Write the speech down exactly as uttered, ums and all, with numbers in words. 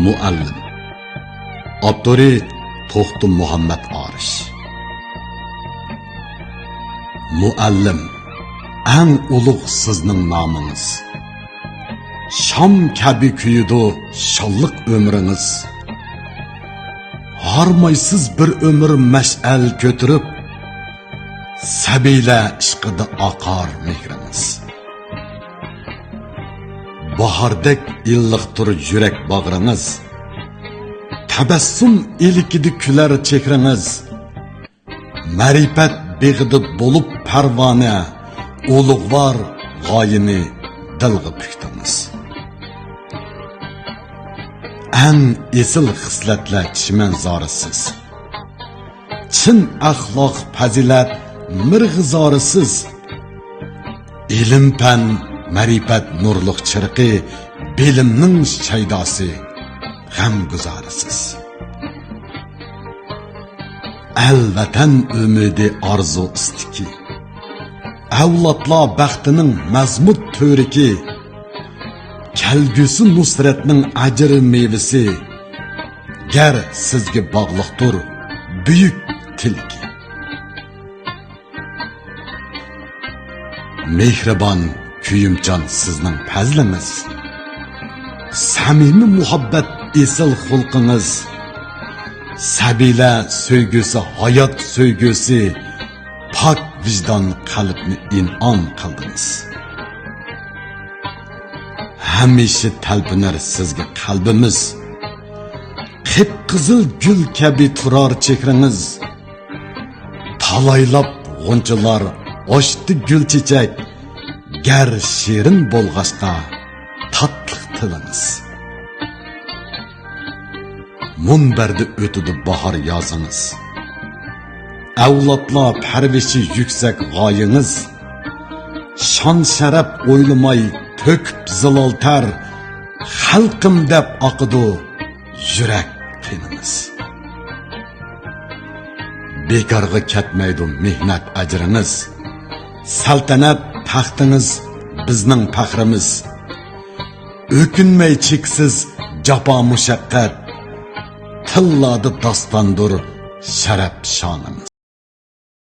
مۇئەللىم. ئاپتورى: توختى مۇھەممەد ئارىش. مۇئەللىم، ئەڭ ئۇلۇغ سىزنىڭ نامىڭىز. شام كەبى كۆيىدۇ شانلىق ئۆمرىڭىز. ھارمايسىز بىر ئۆمۈر مەشئەل كۆتۈرۈپ، سەبىيلەر ئىشقىدا ئاقار مېھرىڭىز. باھاردەك ئىللىقتۇر يۈرەك باغرىڭىز. تەبەسسۇم ئىلكىدە كۈلەر چېھرىڭىز. مەرىپەت بېغىدا بولۇپ پەرۋانە، ئۇلۇغۋار غايىنى دىلغا پۈكتىڭىز. ئەڭ ئېسىل خىسلەتلەر چىمەنزارى سىز. چىن ئەخلاق پەزىلەت مىرغىزارى سىز. ئىلىم-پەن، مەرىپەت نۇرلۇق چىرىقى، بىلىمنىڭ شەيداسى، غەمگۇزارى سىز. ئەل-ۋەتەن ئۈمىدى، ئارزۇ-ئىستىكى، ئەۋلادلار بەختىنىڭ مەزمۇت تۈۋرۈكى، كەلگۈسى نۇسرەتنىڭ ئەجىر مېۋىسى، گەر سىزگە باغلىقتۇر بۈيۈك تىلىكى. مېھرىبان، كۆيۈمچان سىزنىڭ پەزلىڭىز. سەمىمىي مۇھەببەت ئېسىل خۇلقىڭىز. سەبىيلەر سۆيگۈسى، ھايات سۆيگۈسى، پاك ۋىجدان قەلبنى ئىنئام قىلدىڭىز. ھەمىشە تەلپۈنەر سىزگە قەلبىمىز. قىپقىزىل گۈل كەبى تۇرار چېھرىڭىز. تالايلاپ غۇنچىلار ئاچتى گۈل چېچەك، گەر شېرىن بولغاچقا تاتلىق تىلىڭىز. مۇنبەردە ئۆتىدۇ باھار يازىڭىز. ئەۋلادلار پەرۋىشى يۈكسەك غايىڭىز. شان-شەرەپ ئويلىماي تۆكۈپ زىلال تەر، خەلقىم دەپ ئاقىدۇ يۈرەك قېنىڭىز. بىكارغا كەتمەيدۇ مېھنەت ئەجرىڭىز. سەلتەنەت تەختىڭىز بىزنىڭ پەخرىمىز. ئۆكۈنمەي چېكىسىز جاپا مۇشەققەت، تىللاردا داستاندۇر شەرەپ شانىمىز.